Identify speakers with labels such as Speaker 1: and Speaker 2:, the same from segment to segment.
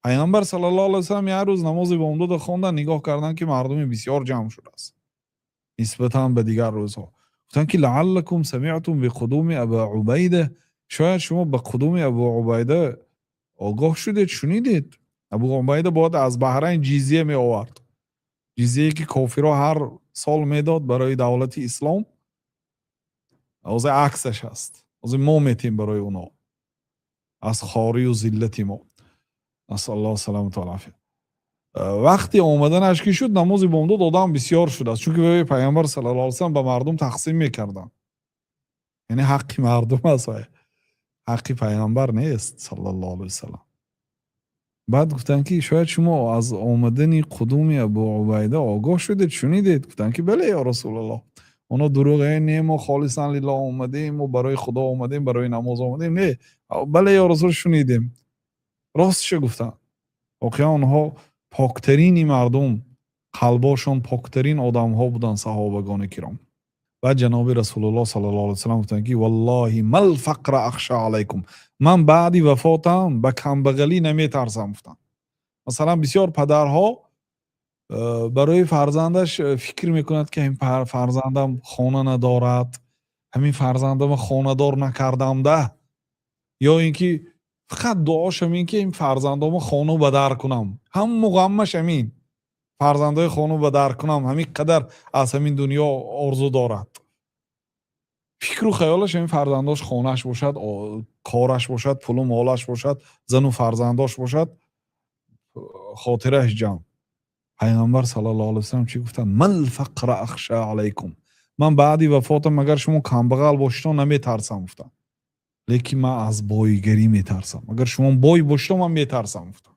Speaker 1: Пайғамбар саллаллоҳу алайҳи васаллам як рӯз намози бомдода хондан, нигоҳ карданд, ки мардуми бисёр ҷамъ шудааст нисбатан ба дигар рӯзҳо. Гуфтанд, ки لعلكم سمعتم بقدوم أبا عبيدة, шояд шумо ба қудуми Абу Убайда огоҳ шудед, шунидед. Абу Убайда бояд аз Баҳрайн ҷизия меовард, ҷизие, ки кофирҳо ҳар сол медод барои давлати ислом. Ҳозир аксаш аст, ҳозир мо метем барои онҳо аз хорию зиллати мо. نسأل الله السلامة والعافية. Вақти омаданаш ки шуд, намози бомдод одам бисёр шудааст, чунки пайғамбар саллаллоҳу алайҳи васаллам ба мардум тақсим мекарданд, яъне ҳаққи мардум аст, ҳаққи пайғамбар нест саллаллоҳу алайҳи васаллам. Баъд гуфтанд, ки шояд шумо аз омадани қудуми Абу Убайда огоҳ шудед, шунидед. Гуфтанд, ки бале, ё Расулаллоҳ. Оно дурӯғ не, мо خالصا لله омадем, мо барои Худо омадем, барои намоз омадем. Не, бале, ё Расул, шунидем. Ростшо гуфтанд. Воқеан, онҳо поктарини мардум, қалбошон поктарин одамҳо буданд, саҳобагони киром. Баъд ҷаноби Расулуллоҳ саллаллоҳу алайҳи васаллам гуфтанд, ки والله ما الفقر أخشى عليكم, ман баъди вафотам ба камбағалӣ наметарсам, гуфтанд. Масалан, бисёр падарҳо барои фарзандаш фикр мекунад, ки ҳамин фарзандам хона надорад, ҳамин фарзандама хонадор накардам да, ё ин ки фақат дуош ҳамин, ки ин фарзандома хону ба дар кунам, ҳамму ғаммаш ҳамин фарзандои хону ба дар кунам, ҳамин қадар аз ҳамин дунё орзу дорад. Фикру хаёлаш ҳамин фарзандош хонааш бошад, кораш бошад, пулу молаш бошад, зану фарзандош бошад, хотираш ҷамъ. Пайғамбар саллаллоҳу алайҳи васаллам чӣ гуфтанд? ما الفقر أخشى عليكم, ман баъди вафотам агар шумо камбағал бошедон, наметарсам, гуфтам, лекин ман аз боигарӣ метарсам. Агар шумо бой бошедон, ман метарсам, гуфтам.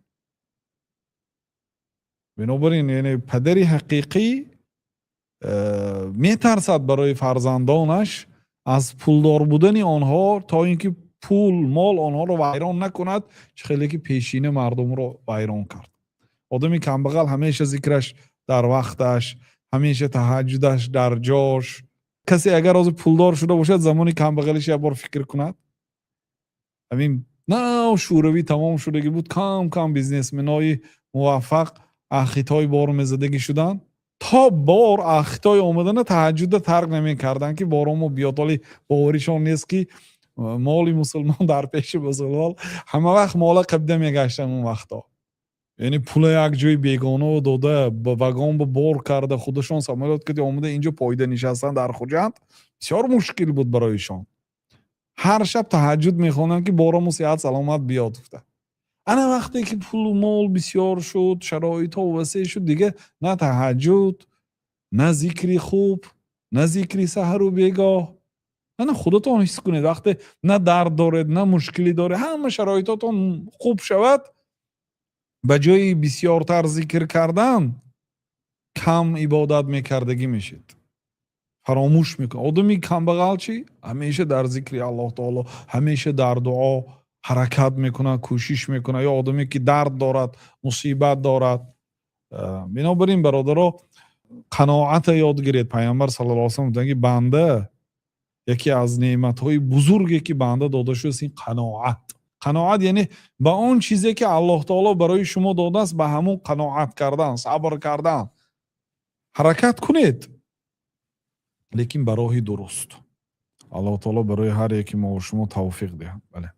Speaker 1: Бинобар ин, яъне падари ҳақиқӣ метарсад барои фарзандонаш аз пулдор будани онҳо, то ин ки пул, мол онҳоро вайрон накунад, чӣ хеле ки пешина мардумро вайрон кард. Одами камбағал ҳамеша зикраш дар вақташ, ҳамеша таҳаҷҷудаш дар ҷош. Касе агар ҳозир пулдор шуда бошад, замони камбағалиш як бор фикр кунад. Ҳамин нав Шӯравӣ тамом шудагӣ буд, кам кам бизнесменои муваффақ аз Хитой бор мезадагӣ шуданд. То бор аз Хитой омадана, таҳаҷҷуда тарк намекарданд, ки боромо биёд. Ҳоли боваришон нест, ки моли мусулмон дар пеши мусулмон. Ҳама вақт мола қабида мегаштанд он вақто, яъне пула як ҷои бегонао дода, ба вагон ба бор карда, худашон самолёт кади омада, инҷо поида нишастан дар Хуҷанд бисёр мушкил буд бароишон. Ҳар шаб таҳаҷҷуд мехонданд, ки борамо сиҳат саломат биёд, гуфта. Ана вақте ки пулу мол бисёр шуд, шароитҳо васеъ шуд, дига на таҳаҷҷуд, на зикри хуб, на зикри саҳару бегоҳ. Ана худатон ҳис кунед, вақте на дард доред, на мушкилӣ доред, ҳама шароитотон хуб шавад, ба ҷои бисёртар зикр кардан, кам ибодат мекардагӣ мешед, фаромӯш мекунад. Одами камбағал чӣ? Ҳамеша дар зикри Аллоҳ таоло, ҳамеша дар дуо ҳаракат мекунад, кӯшиш мекунад. Ё одаме, ки дард дорад, мусибат дорад. Бинобар ин, бародаро, қаноата ёд гиред. Пайғамбар саллаллоҳу алайҳи васаллам гуфтанд, ки банда, яке аз неъматҳои бузурге, ки банда дода шудааст, ин қаноат. Қаноат яъне ба он чизе, ки Аллоҳ таоло барои шумо додааст, ба ҳамон қаноат кардан, сабр кардан. Ҳаракат кунед, лекин ба роҳи дуруст. Аллоҳ таоло барои ҳар яки мову шумо тавфиқ диҳад. Бале.